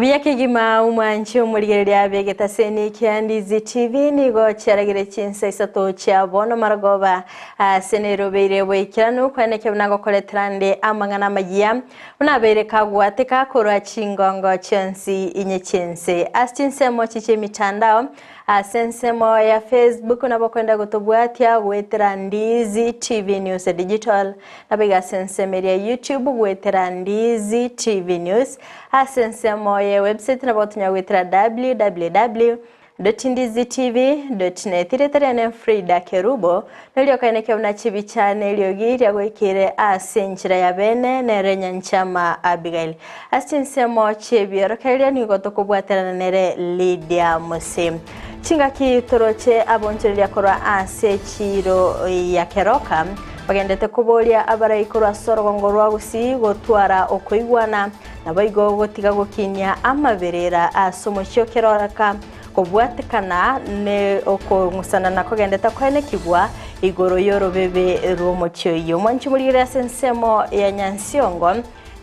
Mbuya kegima omwanchi omorigereria b'egetaseni kia Ndizi TV nigo chiaragire chinsa isato chia bono marogoba ase nerobeire boikeranu kweneke buna ngokoretera nde amang'ana amayia buna abeire kagwateka korwa chingongo chionsi inye chiense ase chinsemo chiche emitandao Ase ensemo ya Facebook nabo okwenda gotobwatia goetera Ndizi TV News Digital, naboigo ase ensemo eria YouTube goetera Ndizi TV News. Ase ensemo ye website nabo otonya goetera www.ndizitv.net. Erieta riane Frida Kerubo, noria okaenekia buna chibicha na eriogi riagoikeire ase enchera ya bene nere Nyanchama Abigail. Ase chinsemo chi'ebiorokererio nigo tokobwaterana nere Lydia Mose. Chingaki toroche abonchoreria korwa ase echiiro ya Keroka bagendete koboria abarai korwa ase orogongo rwa Gusii gotwara okoigwana naboigo gotiga gokinia amaberera ase omochie o Keroka kobwatekana ne okong'usanana kogendete koenekigwa igoro y'orobebe rw'omochie oyio. Mwanche morigererie ase ensemo ya Nyansiongo.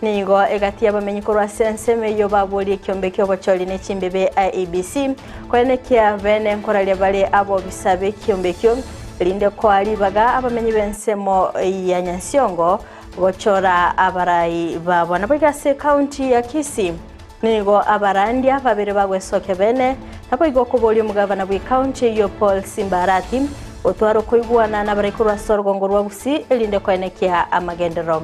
Nigo egati y'abamenyi korwa ase ensemo eyio baborie ekiombe ki'obochori ne chimbebe IEBC, korende ekia bene nkoraria bare abobisa b'ekiombe ekio, erinde koa ribaga abamenyi b'ensemo ya Nyansiongo gochora abarai babo. Naboigo ase ekaunti ya Kisii nigo abarandia babere bagwesokia bene, naboigo okoboria omogabana bw'ekaunti eyio Paul Simba Arati gotwara okoigwana nabarai korwa ase orogongo rwa Gusii erinde koenekia amagenderero.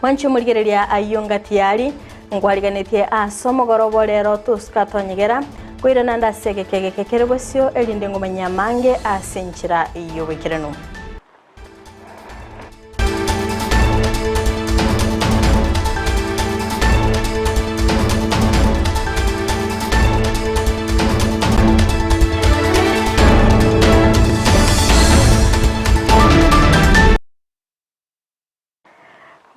Mwanche omorigereria ayio ngati yari, nkwariganetie ase omogoroba o rero tosuka tonyegera, koirana nde ase egeka egeke kere bosio, erinde ngomanyie amange ase enchera y'oboikeranu.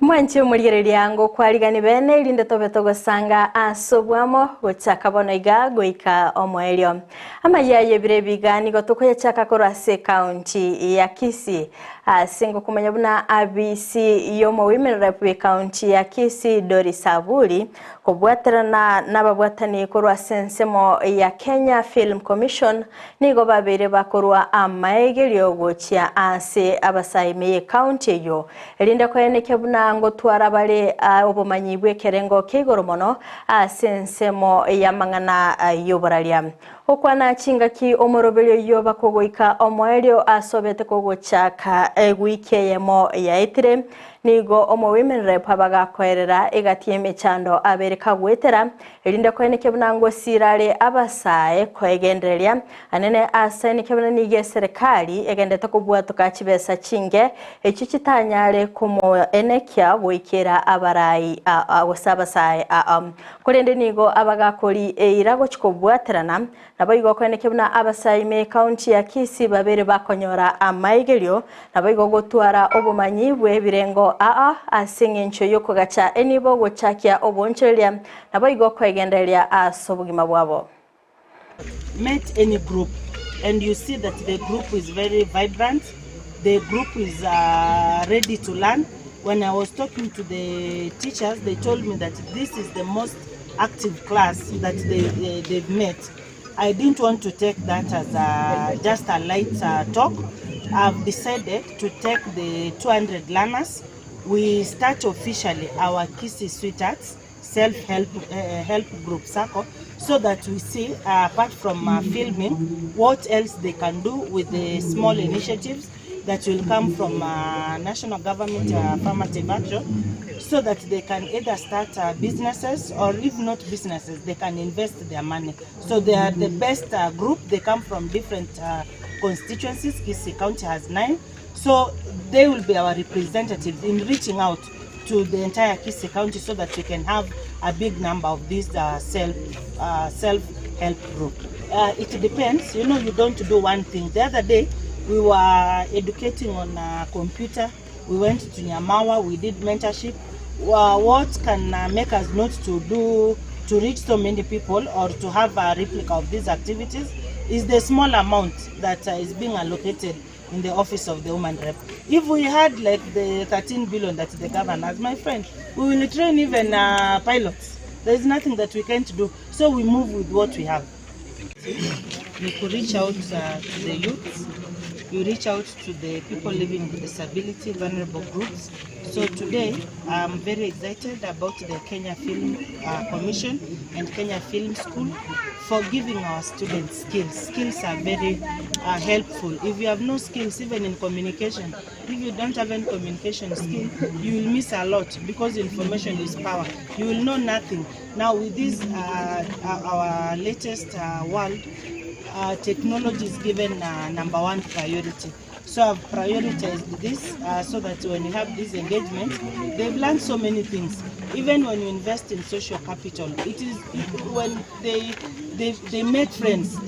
Mwanche omorigereria ngokwarigani bene erinde tobe togosanga ase obwamo gochaka bono iga goika omoerio. Amayia y'ebiro ebi iga nigo tokoyachaka korwa ase ekaunti ya Kisii ase ngokomanya buna abisi y'omowomen rep bw'ekaunti ya Kisii Doris Aburi kobwaterana nababwatani korwa ase ensemo ya Kenya Film Commission Nigo babeire bakorua amaegerio gochia ase abasaimi y'ecounty eyio, erinde koenekia buna ngotwara bare obomanyi bw'ekerengo kia igoro mono ase ensemo y'amang'ana y'oboraria. Gokwana chingaki omoroberio oyio bakogoika omoerio ase obete kogochaka ewiki eyemo yaetire, Nigo omowomen rep abagakoerera egati y'emechando abere kagoetera, erinde koenekia buna ngosiira are abasae koegendereria anene ase enekia buna nigo eserekari egendete kobwatoka chibesa chinge echio chitanyare komoenekia goikera abarai gose abasae aa. Korende nigo abagakori eira gochia kobwaterana Naboigo okoenekia buna abasae ime ekaunti ya Kisii babere bakonyora amaigerio, naboigo gotwara obomanyi bw'ebirengo aa ase eng'encho y'okogacha enibo gochakia oboonchoreria, naboigo koegendereria ase obogima bwabo. Met any group and you see that the group is very vibrant, the group is ready to learn. When I was talking to the teachers they told me that this is the most active class that they, they, they've met. I didn't want to take that as a, just a light uh, talk. I've decided to take the 200 learners. We start officially our Kisii Sweethearts self-help uh, help group circle so that we see uh, apart from uh, filming what else they can do with the small initiatives that will come from uh, national government uh, affirmative action so that they can either start uh, businesses or if not businesses they can invest their money so they are the best uh, group they come from different uh, constituencies Kisii County has nine so they will be our representatives in reaching out to the entire Kisii County so that we can have a big number of these uh, self uh, self-help group. Uh, it depends, you know, you don't do one thing. The other day, we were educating on a computer. We went to Nyamawa, we did mentorship. Uh, what can uh, make us not to do to reach so many people or to have a replica of these activities is the small amount that uh, is being allocated in the office of the woman rep. If we had like the 13 billion that the governor has, my friend, we will train even uh, pilots. There is nothing that we can't do. So we move with what we have. Ni ku reach out to the youths, you reach out to the people living with disability, vulnerable groups. So today I'm very excited about the Kenya Film Commission and Kenya Film School for giving our students skills. Skills are very helpful. If you have no skills, even in communication, if you don't have any communication skill, you will miss a lot because information is power. You will know nothing. Now with this our latest world, technology is given number one priority. So I've prioritized this so that when you have this engagement, they've learned so many things. Even when you invest in social capital, it is when they make friends,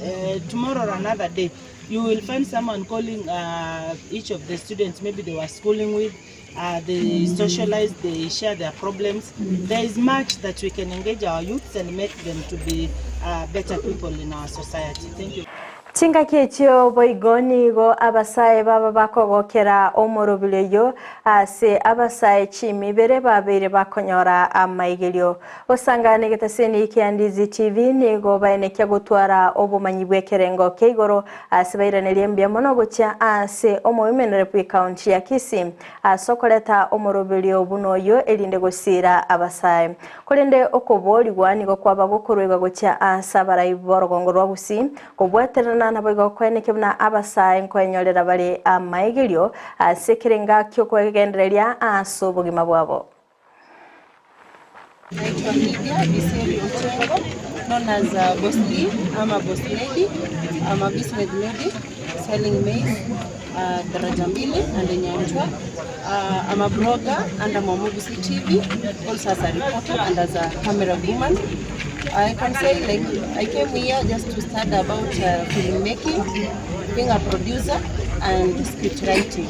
tomorrow or another day, you will find someone calling each of the students maybe they were schooling with, they socialize, they share their problems. There is much that we can engage our youths and make them to be better people in our society. Thank you. Chingaki echio boigo nigo abasae baba bakogokera omorobiri oyo ase abasae chimibere babeire bakonyora amaigerio. Gosangana egetaseni kia Ndizi TV nigo baenekia gotwara obomanyi bw'ekerengo kia igoro ase bairanerie mbuya mono gochia ase omoimenere bwe county ya Kisii ase okoreta omorobiri obuno oyo erinde gosira abasae. Korende okoborigwa nigo kwaba gokorwegwa gochia ase abarai b'orogongo rwa Gusii kobwaterana nabo igo koeneke buna abasae nkoenyorera bare amaigerio ase ekerenga ki'okwegendereria ase obogima bwabo. Naitwa Lydia Biseri Ochengo, known as Boss Lee. I'm a boss lady. I'm a business lady selling maize, Daraja Mbili and Nyanchwa. I'm a blogger under Mwamugusi TV, also as a reporter and as a camera woman. I can say I came here just to study about filmmaking, being a producer and script writing.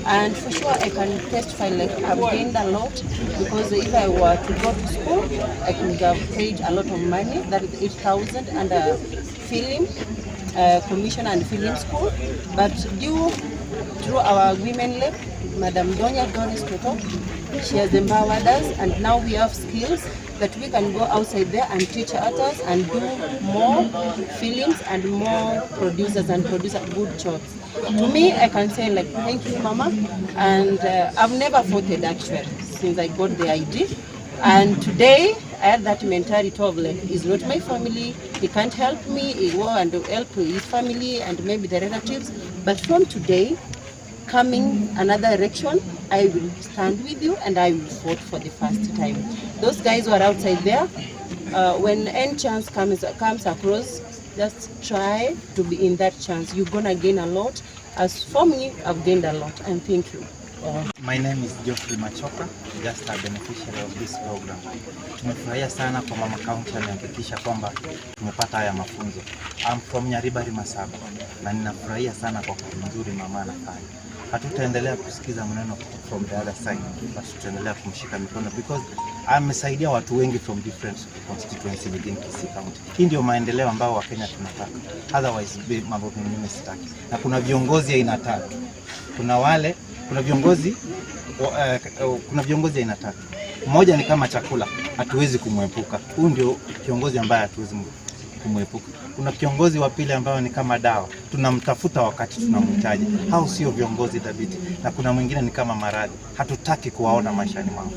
And for sure I can testify I've gained a lot, because if I were to go to school, I could have paid a lot of money, that is 8,000 and a film commission and film school. But due through our women lab, Madam Donya Doris Toto, she has empowered us, and now we have skills that we can go outside there and teach others and do more films and more producers and produce good jobs. To me, I can say thank you, Mama, and I've never fought it actually since I got the ID. And today, I had that mentality of it's not my family, he can't help me, he will and help his family and maybe the relatives. But from today, coming another election, I will stand with you and I will vote for the first time. Those guys who are outside there, when any chance comes across, just try to be in that chance. You're going to gain a lot. As for me, I've gained a lot, and thank you. My name is Geoffrey Machoka, just a beneficiary of this program. Tumefurahia sana kwa Mama County amehakikisha kwamba tumepata haya mafunzo. I'm from Nyaribari Masaba na ninafurahia sana kwa kazi nzuri mama anafanya. Hatutaendelea kusikiza maneno from the other side, but tutaendelea kumshika mikono because amesaidia watu wengi from different constituency within Kisii County. Hii ndio maendeleo ambao Wakenya tunataka. Otherwise mambo mengine sitaki. Na kuna viongozi aina tatu. Kuna wale, kuna viongozi, kuna viongozi aina tatu. Mmoja ni kama chakula, hatuwezi kumwepuka. Huyu ndio kiongozi ambaye hatuwezi kumwepuka. Kuna kiongozi wa pili ambaye ni kama dawa, tunamtafuta wakati tunamhitaji. Hao sio viongozi thabiti. Na kuna mwingine ni kama maradhi, hatutaki kuwaona maishani mwao.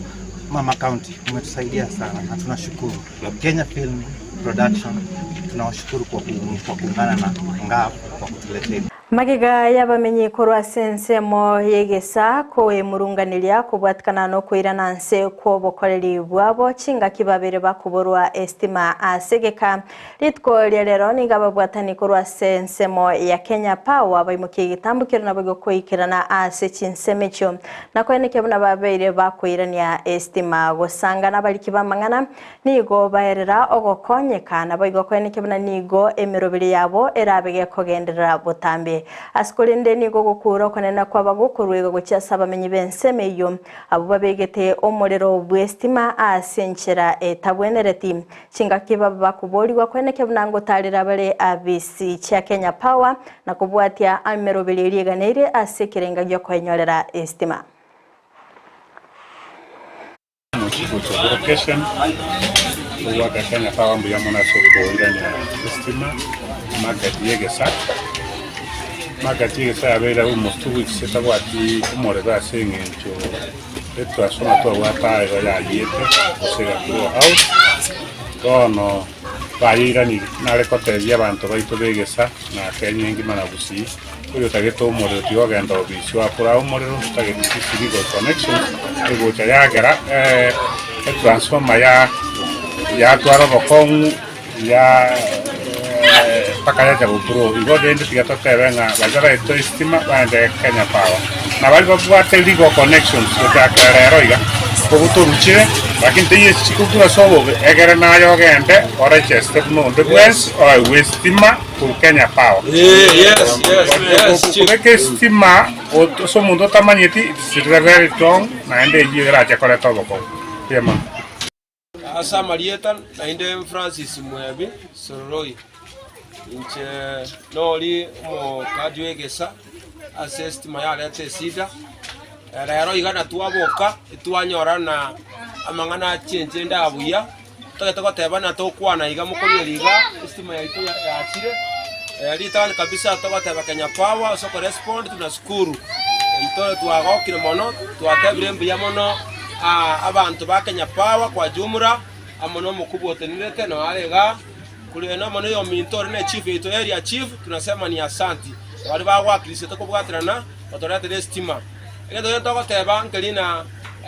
Mama County, umetusaidia sana na tunashukuru. Kenya Film Production tunawashukuru kwa kuungana na NGAAF kwa kutuletea. Magiga yabamenyi korwa sensemo yegesa kowe murunganiria kubwatikana no kwirana nse kwobokoreri bwabo chinga kibabere bakuborwa estima asegeka ritko rya lero niga babwatani korwa sensemo ya Kenya Power baimukiye gitambukiro nabo gokoikirana ase chinsemecho na kweneke buna babere bakwirania estima gosanga nabaliki bamangana nigo baerera ogokonyeka nabo igokweneke buna nigo emirobiri yabo erabege kogenderera botambe. Asikolende nigo gokura okonena kw'abagokorwega gochia ase abamenyi b'ensemo eyio abo babegete omorero bw'estima ase enchera etabwenereti chingaki baba bakoborigwa kweneke buna ngotarera bare abisi chia Kenya Power na kobwatia emeroberi eria eganeire ase ekerenga gi'okoenyorera estima. Location Ogoaka Kenya Power mbuya mono ase okoirania estima market y'egesa. Market y'egesa yabeire almost 2 weeks etabwati omorero ase eng'encho etransformer twabwate aa igo yayiete gose ega blow out. Bono bayeiranirie, nare kotebia abanto baito b'egesa na Kenya engima na Gusii, oyotagete omorero tiga ogenda obisi oakore omorero, otagete chisibi gose connections, egocha yagera etransformer ya yatwara obokong'u ya mpaka yacha go blow. Igo rende tiga totebe ng'a baria baraetwe estima baende Kenya Power. Na baria babwate legal connections gochakera rero iga, ogotoruchire lakini teiyo esi chikobua ase obobe egere naye ogende oregeste buna onde bwensi oegwe estima korwa Kenya Power. Kobeka estima ase omonto otamanyeti it's very wrong naende eyio erache koreta obokong'u. Mbuya mono. Ase amarieta naende Francis Mwebi Sororoi, inche nori omokadi w'egesa ase estima yareta esida, rero iga natwaboka etwanyorana amang'ana achenche inde abuya, totagete goteba na tokwana iga mokorigereria iga estima yaito yachire, ritang'ani kabisa togoteba Kenya Power ase okorespond tunashukuru, intwe twagokire mono twatebire mbuya mono. Abanto ba Kenya Power kwa jumla amo nomokubwa otenenete noo are igaa, korende amo noyominto ore ne chief yaito area chief tunasema ni asanti. Baria bagwakirisete kobwaterana batoretere estima. Egento kende togoteba nkeri na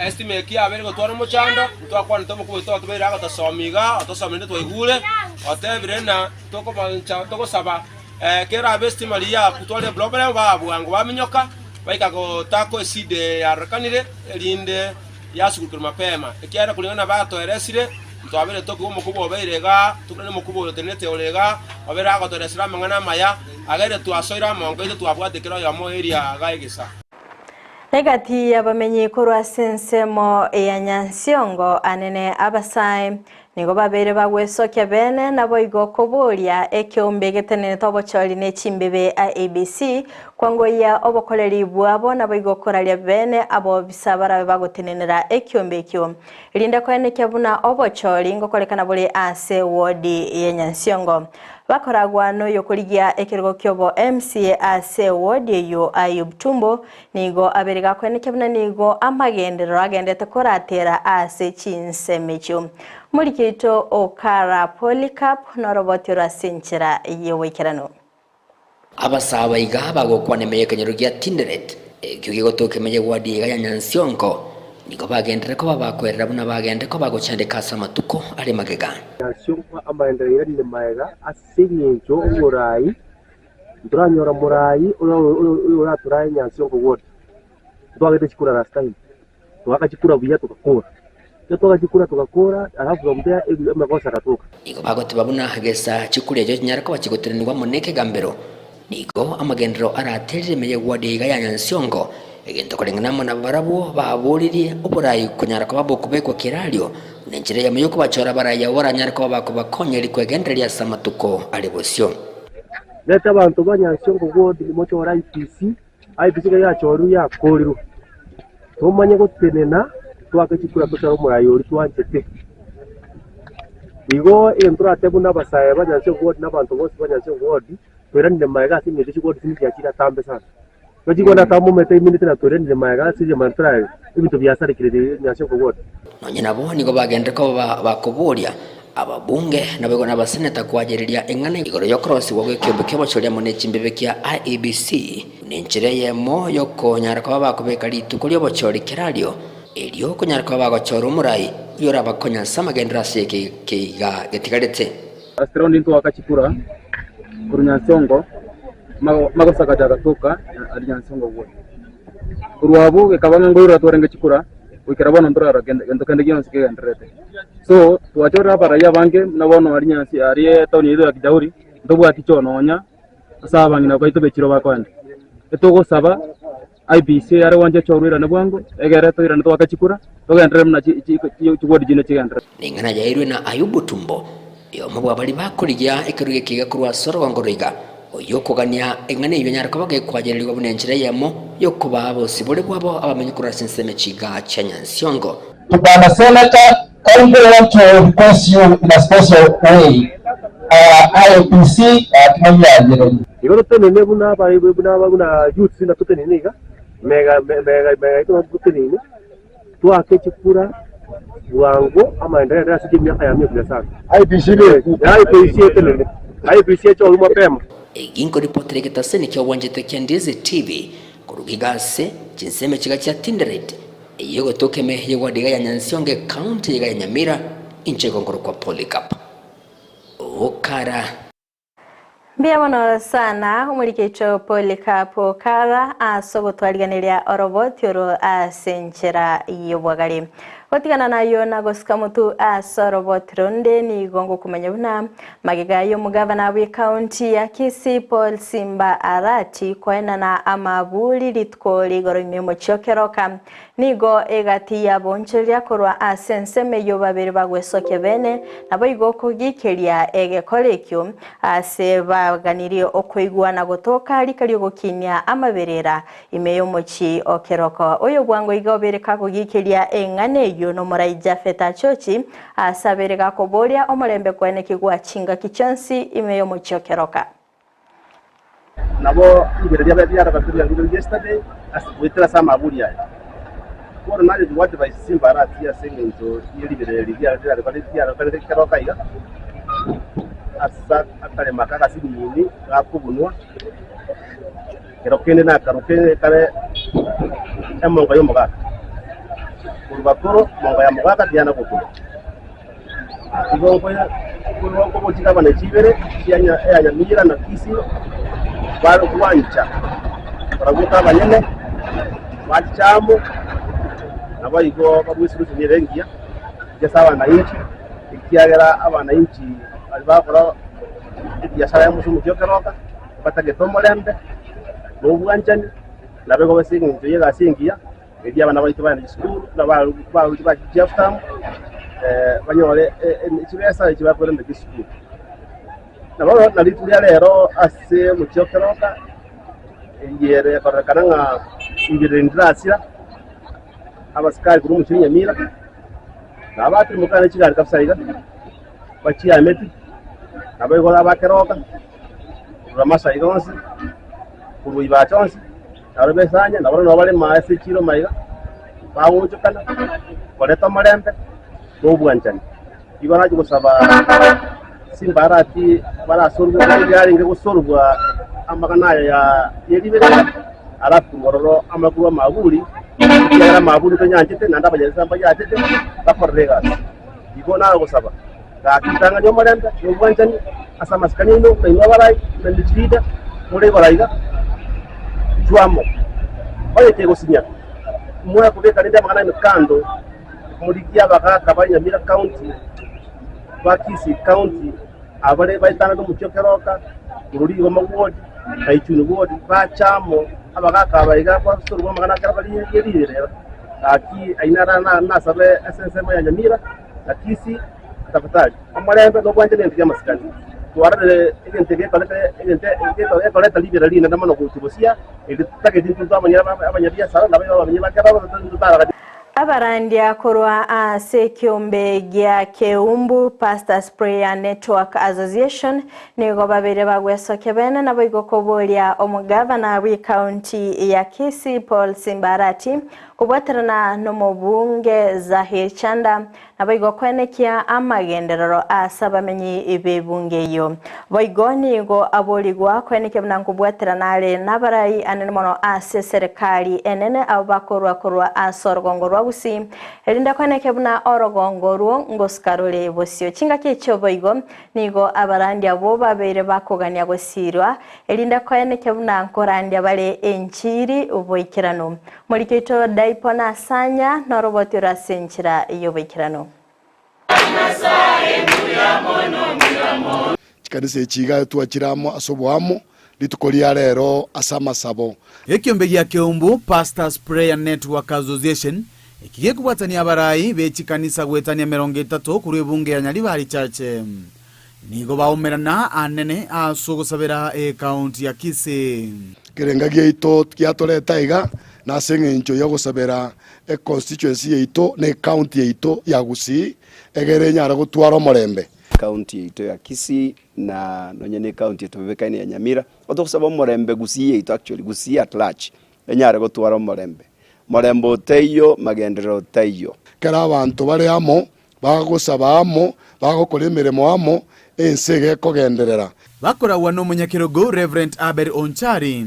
estima eki yabeire gotwara omochando, ntwakwanete omokubwa oito otobeire agotosomia igaa, otosomia naende twaigure, otebire ng'a tokobancha togosaba kerabe estima riria yakotwara eproblem baa bwango baminyoka. Baika gotaka esida eye yarorekanire, erinde yasugurukire mapema, ekiagera koreng'ana batoeresire, ntwabeire tokigwa omokuba obeire igaa, tokure nomokuba oyo otenenete ore igaa, obeire agotoeresera amang'ana amaya, agerire twasoire amonko aito twabwate kera oyomo eria igaa egesa. Egati y'abamenyi korwa ase ensemo ya Nyansiongo anene abasae Nigo babeire bagwesokia bene, naboigo koboria ekeombe getenenete obochori ne chimbebe IEBC, kwangoyia obokoreri bwabo naboigo koraria bene abobisa barabe bagotenenera ekeombe ekio. Erinde koenekia buna obochori ngokorekana bore ase wodi ya Nyansiongo. Bakoragwa noyokorigia ekerogo kiobo MCA ase wodi eyio Ayub Tumbo Nigo abeire gakoenekia buna nigo amagenderero agenderete koratera ase chinsemo echio. Omoriki oito Okara Polycarp noroboti oro ase enchera y'oboikeranu. Abasaaba iga bagokwana ime y'ekenyoro gia Tinderet, ekio gegotoka ime y'ewadi iga ya Nyansiongo, nigo bagenderere koba bakoerera buna bagende koba gochandeka ase amatuko are magega. Nyansiongo amaenderero airanire magega ase engencho oborai Ntoranyora morai oyo oratorae enyansi y'okogwota. Ntwagete chikura last time, twagaka chikura buya togakora. Ekero twagaka chikura togakora, alafu from there amagoso agatoka. Nigo bagoteba buna gesa chikura echio chinyare koba chigotenenigwa amo nekegambero. Nigo amagenderero araterire ime y'eward iga ya Nyansiongo, egento koreng'ana amo nabarabwo baboririe oborai konyara koba bokobekwa kerario, buna enchera eyemo yokobachora abarai abwo baranyare koba bakobakonya rikwegendereria ase amatuko are bosio. Reta abanto ba Nyansiongo ward mochore IEBC, IEBC ekero yachorirwe yakorirwe, tomanye gotenena twake chikura tochore omorai oria twanchete. Igo egento toratebe buna abasae ba Nyansiongo ward na abanto bonsi ba Nyansiongo ward, toiranire magega ase eng'encho chiward chinde chiachire atambe sana. Igo chikwana atambe omanyete emineti na toiranire magega ase riamana torabe ebinto biasarekire Nyansiongo ward. Nonya nabo nigo bagenderete koba bakoboria Ababunge naboigo n'abaseneta koayereria eng'ana igoro y'okorosigwa gw'ekeombe ki'obochori amo ne chimbebe kia IEBC buna enchera eyemo y'okonyara koba bakobeka rituko ri'obochori kerario erio konyara koba bagochora omorai oyio orabakonye ase amagenderero ase eke keiga getigarete. Last round ntwaka chikura korwa Nyansongo magoso agacha agatoka aria Nyansongo ward. Korwa abwo gekaba ng'a nkoirora twarenge chikura goikera bono ntorarora kende gento kende gionsi kegendererete. So twachorire abarai abange buna bono aria Nyansi aria etown yaito ya Kijauri ntobwati choo nonya ase abang'ina baito bechiro bakoenda. Etogosaba IEBC eyare gwancha echorwe irane bwango egere toirane toake chikura togenderere buna chi chi chiward chinde chigendererete. Neng'ana yairwe na Ayubu Tumbo, oyomo bw'abaria bakorigia ekerogo ekiya korwa ase orogongo roiga, oyio okogania eng'ana eyio anyare koba gekwachererigwa buna enchera eyemo y'okobaa abosibore bwabo abamenyi korwa ase ensemo chiga chia Nyansiongo. Tuko na senator. Kindly want to request you in a special way IEBC timoyianyererie. Igo totenene buna aba buna aba buna youths na totenene iga, mega mega mega yaito nabo totenene, twake chikura bwango amaendeleo aye ase chimiaka ya mia sana. IEBC nigo IEBC etenene, IEBC echorwe mapema. Eginko ripoti rigetaseni ki'obwanchete kia Ndizi TV korwa iga ase chinsemo chiga chia Tinderet eyio egotoka ime y'eward iga ya Nyansiongo ecounty iga ya Nyamira inche igo nkorokwa Polycarp Okara. Mbuya mono sana omorikeicho Polycarp Okara ase ogotwariganeria oroboti oro ase enchera y'obwagare. Gotigana nayio na gosika motu ase oroboti ronde nigo ngokomanya buna Magega y'omogavana bw'ekaunti ya Kisii Paul Simba Arati koenana amaburi rituko rigoro ime omochie o Keroka, nigo egati y'aboonchoreria korwa ase ensemo eyio babere bagwesokia bene, naboigo kogikeria egekora ekio ase baganirie okoigwana gotoka rika riogokinia amaberera ime y'omochie o Keroka. Oyo bwango iga obeire kagogikeria eng'ana eyio nomorai Japhet Achochi, Aase abere gakoboria omorembe koenekigwa chingaki chionsi ime y'omochie o Keroka. Nabo riberera riabe riarabete riarure yesterday ase goetera ase amaburi aya. Bono naye tobwate by Simba Arati ase eng'encho ye riberera eri riarokanete keroka iga ase akarema aka agasinini gakobunwa kero kende nakaro kende kare emongo y'omogaka. Korwa bakoro mongo ya mogaka tiyana gokuna. Igo nkoya korwa nkobochika abana chibere chia eya Nyamira na Kisii bare gwancha barabwo abanyene bachiche amo naboigo barue esolution ere engiya ase abananchi ekiagera abananchi baria bagokora ebiasara ya omochie o Keroka batagete omorembe na obwanchani nabo igo ase eng'encho y'egasi engiya. Erio abana baito bagende chisukuru, na baruche bachie chiafutamu, banyore chibesa echi bakoirana chisukuru. Na bono na rituko ria rero ase omochie o Keroka, eye ere kororekana ng'a ibere ndirasira, abasikari korwa omochie o Nyamira, na abatimoka ne chigari kabisa iga, bachiameti, naboigo aba Keroka, korwa Masai iga onsi, korwa Ibacha onsi. Nabo besanye, na barabwo nabo bare ase chiira maiga, bagochokana koreta omorembe na obwanchani. Igo nache gosaba chimbarati barasorwe yarenge gosorwa amang'ana aya ya yeriberera, alafu korwa ororo amakorwa amaburi, ekiagera amaburi tonyanchete naende abanyabiasara mbayanchete, bakorere egasi. Igo nagosaba, gaki ritang'ani omorembe na obwanchani ase amasikani aino, na inwe abarai, na inwe chileader more igoro aiga, inchuo amo. Onye kegosinya, moe kobeka rende amang'ana aino kando, morigie abagaaka ba Nyamira County, ba Kisii County, abare baetanete omochie o Keroka, korwa Rigoma Ward, na Ichuni Ward, bache amo, abagaaka aba iga basorwe amang'ana a Keroka riria. Gaki aye nasabe ase ensemo ya Nyamira na Kisii na Tafutali, omorembe na obwanchani na egento ki'amasikani. Twarorire egento gekorete egento gekoreta ribera rinene mono gochia bosia, erio totageti intwe twamanyire abanyabiasara na abamenyi ba Keraro totaraga. Abarandia korwa ase ekiombe gia Keumbu Pastors Prayer Network Association nigo babeire bagwesokia bene naboigo koboria omogavana bw'ecounty ya Kisii Paul Simba Arati kobwaterana nomobunge Zahir Chanda naboigo koenekia amagenderero ase abamenyi b'ebunge eyio. Boigo nigo aborigwa koenekia buna nkobwaterana are nabarai anene mono ase eserekari enene abwo bakorwa korwa ase orogongo rwa Gusii erinde koenekia buna orogongo orwo ngosuka rore bosio. Chingaki echio boigo nigo abarandia abwo babeire bakogania gosiirwa erinde koenekia buna nkorandia bare enchiri boikeranu. Morike oito Daipo Nasanya noroboti ore ase enchera y'oboikeranu. Chikanisa echi iga twachire amo ase oboamo rituko ria rero ase amasabo. Ekiombe gia Keumbu Pastors Prayer Network Association eki gekobwatania abarai be chikanisa goetania 30 korwa ebunge ya Nyaribari Church nigo baumerana anene ase ogosabera ekaunti ya Kisii. Ekerenga giaito giatoreta iga nase eng'encho y'ogosabera econstituency yaito na ecounty yaito ya Gusii. egere enyare gotwara omorembe. County yaito ya Kisii na nonye ne county etobebekaine ya Nyamira, otogosaba omorembe Gusii yaito actually Gusii at large enyare gotwara omorembe. Morembe otaiyo, magenderero taiyo. Ekero abanto bare amo, bagosaba amo, bagokora emeremo amo, ense iga ekogenderera. Bakoragwa nomonyakerogo Rev. Abel Onchari.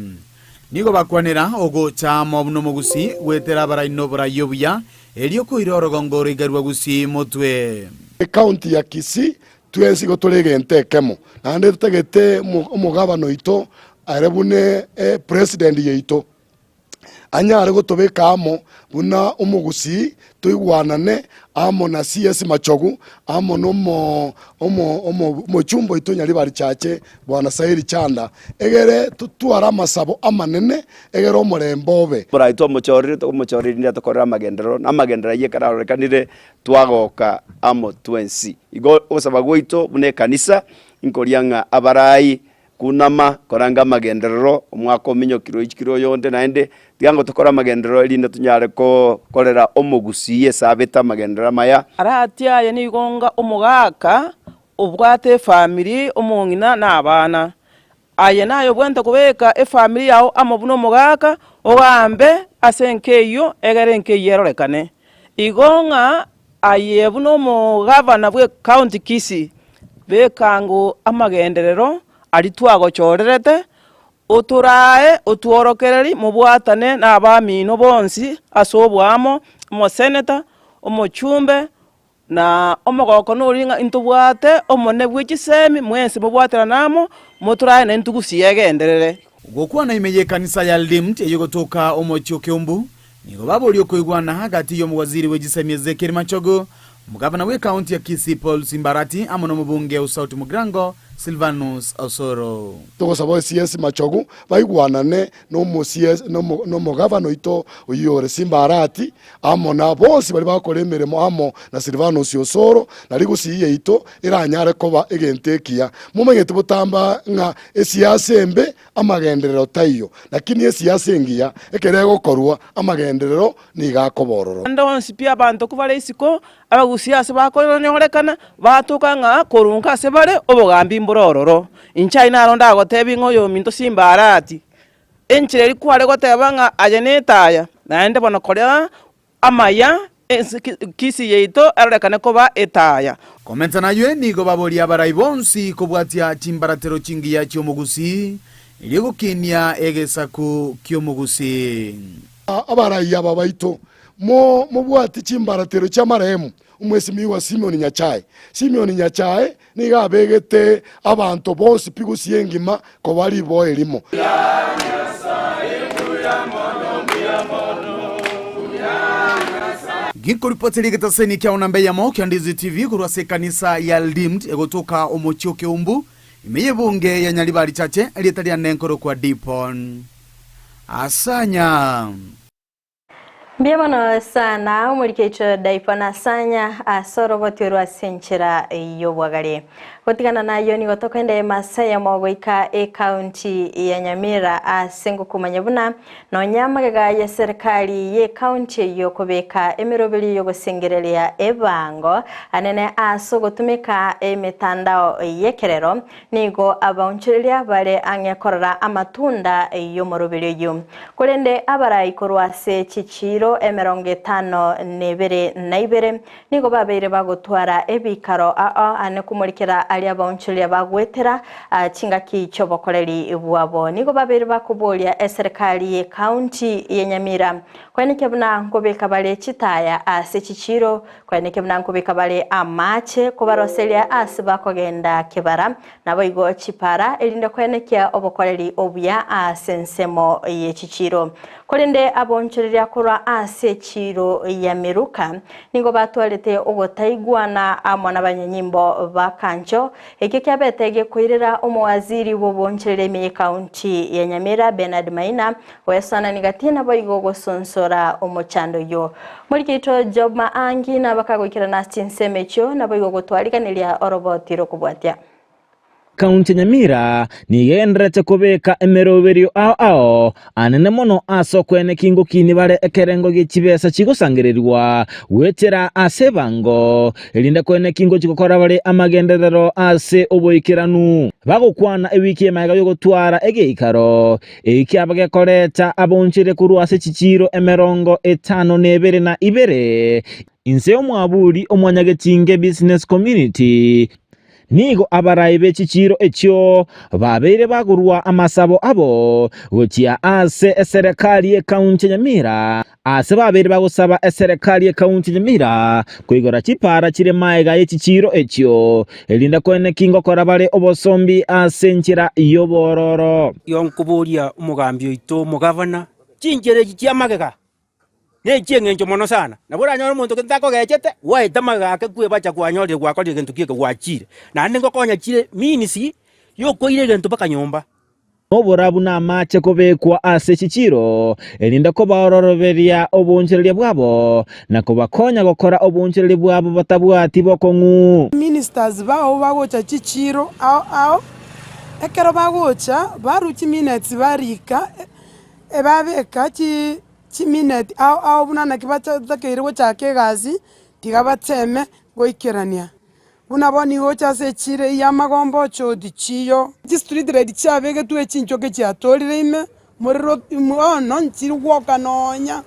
Nigo bakwanera ogocha amo buna omogusii goetera abarai noborai obuya, erio koira orogongo oroiga rwa Gusii motwe. Ecounty ya Kisii twensi igo tore egento ekemo, naende totagete omogabana oito are buna epresident yaito. anyare gotobeka amo buna omogusii, toigwanane amo na CS Machogu, amo na omo omo omo omochumba oito Nyaribari Chache, Bwana Sairi Chanda, egere totware amasabo amanene, egere omorembe obe. Morai twamochorire, tokomochora erinde atokorere amagenderero, na amagenderero ayio ekero arorekanire, twagoka amo twensi. Igo ogosaba gwaito buna ekanisa, nkoria ng'a abarai Kunama, koranga amagenderero, omwaka ominyokire oichikire oyonde naende, tiga ngo tokore amagenderero erinde tonyare kokorera omogusii esabete amagenderero amaya. Arati aye nigo onga omogaka obwate efamiri, omong'ina na abana. Aye naye obwenerete kobeka efamiri yao amo buna omogaka, ogambe ase enka eyio egere enka eyio erorekane. Igo ng'a aye buna omogavana bw'ecounty Kisii, beka ango amagenderero aria twagochorerete, otorae otworokererie mobwatane na abamino bonsi ase oboamo, omoseneta, omochumbe, na omogoko noria ng'a intobwate omonene bwe chisemi mwensi mobwaterane amo, motorae na intwe gusii egenderere. Gokwana ime y'ekanisa ya Redeemed eyegotoka omochie o Kiumbu, Nigo baboria okoigwana gati y'omowaziri bwe chisemi Ezekiel Machogu, omogavana bw'ekaunti ya Kisii Paul Simbarati amo nomobunge o South Mugirango Silvanus Osoro. Togosaba CS Machogu baigwanane nomogavana oito oyio ore Simbarati amo na bonsi baria bagokora emeremo amo na Silvanus Osoro na rigusii yaito eranyare koba egento ekiya. Momanyete botamba ng'a esiasa embe Amagenderero taiyo, lakini esiasa engiya ekero egokorwa, amagenderero nigo akoba ororo. Ande onsi pi abanto kobare isiko, abagusia ase bakonyorekana, batoka ng'a korunka ase bare obogambi mbore ororo. Inche aye naro ndagotebie ng'a oyominto Simbarati, enchera eria kware goteba ng'a aye netaya, naende bono koria Amaya, ense Kisii yaito erorekane koba etaya. Komenta naywe nigo baboria abarai bonsi kobwatia chimbaratero chingiya chi'omogusii, erio gokinia egesaku ki'omogusii. Abarai aba baito, mobwatie chimbaratero chi'amarehemu omwesimigwa Simeon Nyachae. Simeon Nyachae nigo abegete abanto bonsi pi gusii engima koba riboa erimo. Ginkoripoteria egetaseni kia onamba eyemo kia Ndizi TV korwa ase ekanisa ya Redeemed egotoka omochie o Keumbu, ime y'ebunge ya Nyaribari Chache, erieta riane nkorokwa Dipon Asanya. Mbuya mono sana omorikeicho Daipon Asanya ase oroboti orwo ase enchera y'obwagare. Gotigana nayio nigo tokoenda emasa eyemo goika ecounty ya Nyamira ase ngokumanya buna nonya amagega y'eserikali y'ecounty eyio kobeka emeroberio y'ogosengereria ebango anene ase ogotumeka emetandao y'ekerero Nigo abaonchoreria bare ang'e korora amatunda y'omoroberi oyio. Korende abarai korwa ase chichiiro emerongo etano nebere na ibere nigo babeire bagotwara ebikaro ao ane komorikera aria abaonchoreria bagoetera chingaki chi'obokoreri bwabo. Nigo babeire bakoboria eserekari y'ecounty ya Nyamira koenekia buna nkobeka bare chitaya ase chichiiro Koeneke buna nkobeka bare amaache kobaroseria aase bakogenda kebara, naboigo chipara, erinde koenekia obokoreri obuya ase ensemo ye chichiiro. Korende abonchoreria korwa ase echiiro ya Miruka nigo batwarete ogotaigwana amo nabanyanyimbo ba Kancho, ekio kiabete gekoirera omowaziri bw'obonchoreria ime y'Ekaunti ya Nyamira Bernard Maina Goesanani gati naboigo gosonsora omochando oyio. Morikeito Job Maangi nabakagoikerana ase chinsemo echio, naboigo gotwariganiria oroboti rokobwatia. Ekaunti ya Nyamira nigo egendererete kobeka emeroberio ao ao anene mono ase okoeneki ngokini bare ekerengo gie chibesa chigosangererigwa goetera ase ebango, erinde koeneki ngochi gokora bare amagenderero ase oboikeranu. Bagokwana ewiki emaega y'ogotwara egeikaro eki kiaba gekoreta abonchire korwa ase chichiiro emerongo etano na ebere na ibere, inse y'omwaburi omwanyagetinge Business Community. Nigo abarai be chichiiro echio babeire bagorua amasabo abo gochia ase eserekari y'ekaunti ya Nyamira, ase babeire bagosaba eserekari y'ekaunti ya Nyamira koigora chipaara chire magega ye chichiiro echio, erinde koeneki ngokora bare obosombi ase enchera y'obororo. Yonkoboria omogambi oito omogavana, chinchera echi chi'amagega nechi'eng'encho mono sana. Nabo oranyore omonto gento takogechete, gwaeta magega ake kwebacha kwanyorire gwakorire egento kieke gwachire. Naende ngokonya chire means yokoira egento mpaka nyomba. Noborabu namache kobekwa ase chichiiro, erinde kobaororoberia oboonchoreria bwabo, na kobakonya gokora oboonchoreria bwabo batabwati bokong'u. Ministers bao bagocha chichiiro ao ao, ekero bagocha barwa chiminutes barika, ebabeka chi chimineti ao ao buna naki batakeire gochaka egasi, tiga bateme goikerania. Buna bono nigo oche ase echiira eyio y'amagomba oche oti chiyo. Chistreet light chiabegetwe chinchoke chiatorire ime, morero bono nchiri gwoka nonya.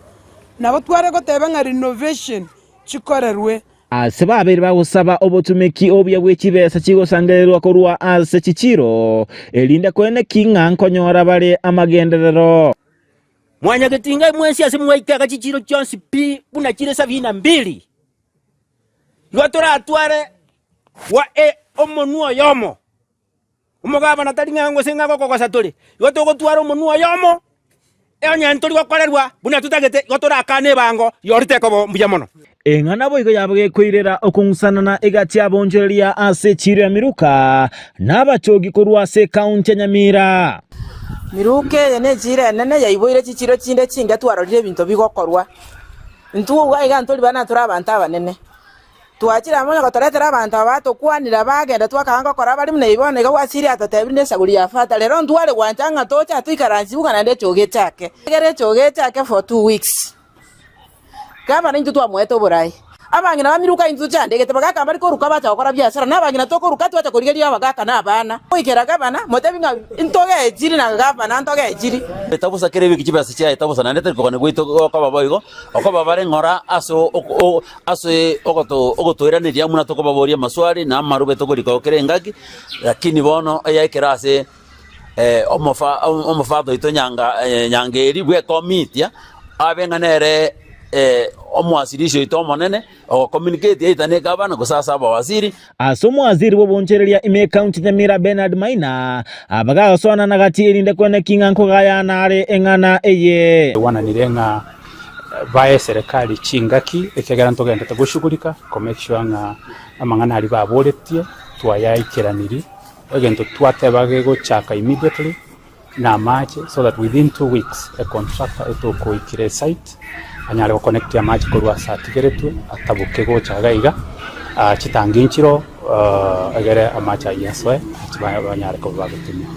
Nabo tware goteba ng'a renovation chikorerwe. Ase babeire bagosaba obotumeki obuya bwe chibesa chigosangererwa korwa ase chichiiro, erinde koeneki ng'a nkonyora bare amagenderero. Mwanyagetinga mwensi ase mwaike iga chichiiro chionsi pi buna chire sabini na mbili, igo toratware gwa e omonwa oyomo. Omogabana tari ng'a gose ng'a gokogosa tore, igo togotwara omonwa oyomo, onye ntori gokorerwa buna totagete, igo torakane ebango yorite ekoba mbuya mono. Eng'ana boigo yabo gekoirera okong'usanana egati y'abaonchoreria ase echiiro ya Miruka na abachogi korwa ase ekaunti ya Nyamira. Miruka eye nechiiro enene yaiboire chichiiro chinde chinke twarorire ebinto bigokorwa. Intwe iga ntori bana tore abanto abanene. Twachire amo onye gotoretera abanto aba batokwanire bagenda twakaanga gokora abare buna ebi bono iga gwasiria atotebire nesaguri ya fata rero ntware gwancha ng'a toche atoikaransie buga naende echogo echake. Egere echogo echake for 2 weeks. Gavana intwe twamoete oboraai. Abang'ina bamiruka intwe tochandegete bagaka mbari koruka bacha gokora biasara na abang'ina tokoruka twacha korigereria abagaka na abana. Goikera gavana motebi ng'a ntogechiri na gavana ntogechiri. Etabusa kera ewiki chibesa chiaye etabusa naende tari kogania gwaito gokoba boigo, okoba bare ng'ora ase ase ogotoiraneria buna tokobaboria amaswali na amarube tokorika kera engaki, lakini bono eyaikera ase omofa omofather oito nyanga nyangeri bw'ekomitia, abe ng'a nere omwasilishi oito omonene, ogo communicate either na egavana gose ase abawaziri. Ase omwaziri bw'obonchereria ime ekaunti Nyamira Bernard Maina abagasoana na gati erinde kweneki ng'a nkogayana are eng'ana eye. Twaigwananire ng'a bae eserekari chingaki ekiagera ntogenderete goshughulika ko make sure ng'a amang'ana aria baboretie twayaikeranirie. Egento twateba gegochaka immediately na amache so that within 2 weeks e contractor etokoikera e site anyare go connect amache korwa ase atigeretwe ataboke gocha iga iga chitangi nchiroo egere amache aywo asoe banyare koba bagotumia.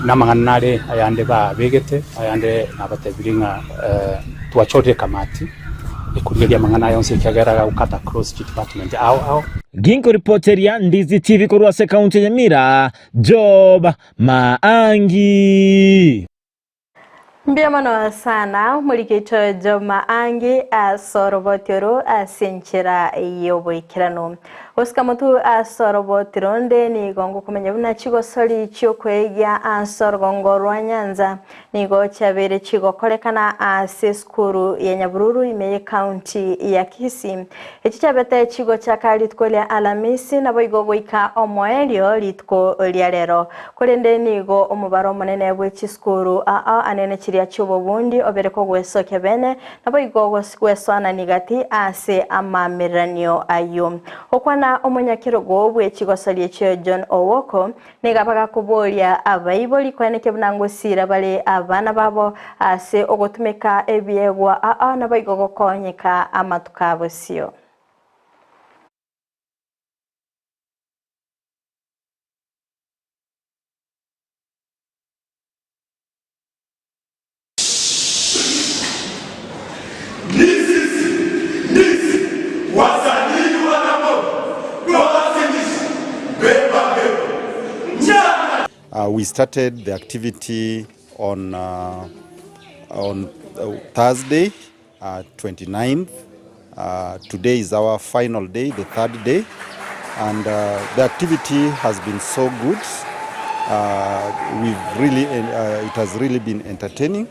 Na amang'ana nare ayande babegete ayande nabatebirie ng'a twachorire ekamati ekorigereria amang'ana aya onsi ekiagera agokata across chidepartment ao ao. Ginkoripoteria Ndizi TV korwa ase ekaunti ya Nyamira, Job Maangi. Mbuya mono sana morigecho Job Maangi ase oroboti oro ase enchera y'oboikeranu. Gosika motu ase oroboti ronde nigo ngokomenya buna chigosori chi'okoegia ase orogongo rwa Nyanza nigo chiabeire chigokorekana ase esukuru ya Nyabururu ime y'ekaunti ya Kisii. Echi chiabete chigochaka rituko ria Alamisi naboigo goika omoerio rituko ria rero. Korende nigo omobaro omonene bwe chisukuru aa anene chiria chi'obobundi obere kogwesokia bene naboigo gwesoanani gati ase amaamiranio ayio. Okwana omonyakerogo bwe chigosoria echio John Owoko nigo bagakoboria abaibori koenekia buna ngosira bare abana babo ase ogotumeka ebiegwa aa naboigo gokonyeka amatuko abosio. We started the activity on on Thursday 29th. Today is our final day, the third day, and the activity has been so good. We've really, it has really been entertaining.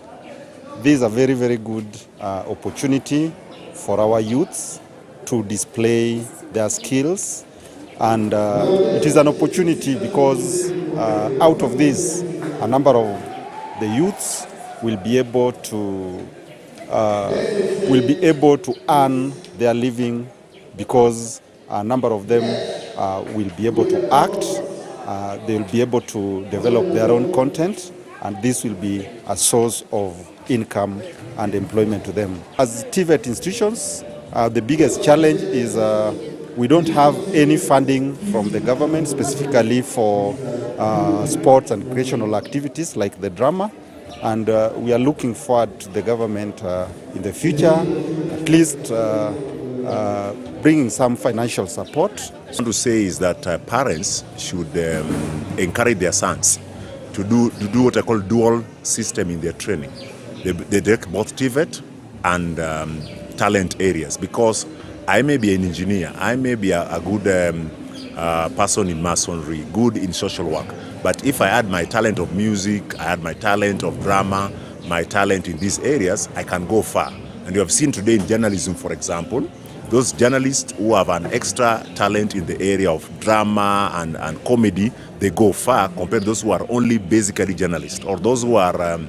This is a very, very good opportunity for our youths to display their skills and it is an opportunity because out of this a number of the youths will be able to will be able to earn their living because a number of them will be able to act, they will be able to develop their own content and this will be a source of income and employment to them. As TVET institutions, the biggest challenge is we don't have any funding from the government specifically for sports and recreational activities like the drama. And we are looking forward to the government in the future, at least bringing some financial support. What I want to say is that parents should encourage their sons to do, to do what I call dual system in their training. They, they take both TVET and talent areas because I may be an engineer, I may be a, a good person in masonry, good in social work, but if I add my talent of music, I add my talent of drama, my talent in these areas, I can go far. And you have seen today in journalism, for example, those journalists who have an extra talent in the area of drama and, and comedy, they go far compared to those who are only basically journalists or those who are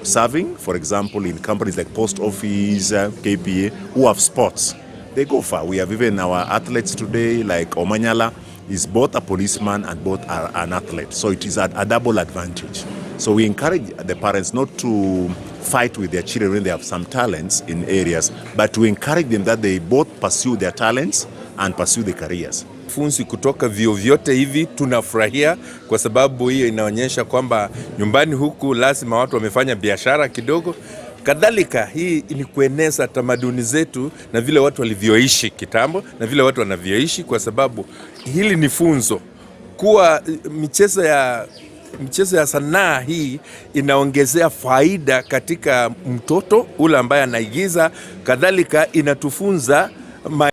serving, for example, in companies like Post Office, KPA, who have sports. They go far. We have even our athletes today, like Omanyala, is both a policeman and both are an athlete. So it is a, a double advantage. So we encourage the parents not to fight with their children when they have some talents in areas, but to encourage them that they both pursue their talents and pursue their careers. Funzi kutoka vyuo vyote hivi tunafurahia kwa sababu hiyo inaonyesha kwamba nyumbani huku lazima watu wamefanya biashara kidogo. Kadhalika hii ni kueneza tamaduni zetu na vile watu walivyoishi kitambo na vile watu wanavyoishi, kwa sababu hili ni funzo kuwa michezo ya michezo ya sanaa hii inaongezea faida katika mtoto ule ambaye anaigiza. Kadhalika inatufunza ma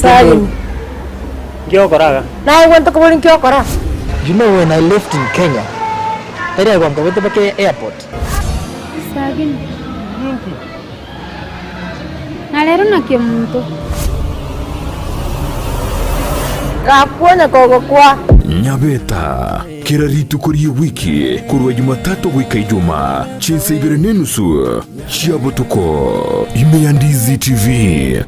Salim. Nki ogokora iga? Naye gento kobori nki ogokora? You know when I left in Kenya, tari agwo nkobete mpaka airport. Sagini. Ninki? Na rero naki omonto. Gakwonya kogokwa. Nyabeta kera rituko rie wiki korwa Jumatatu goika Ijumaa chinsa ibere nenusu chia botuko ime ya Ndizi TV.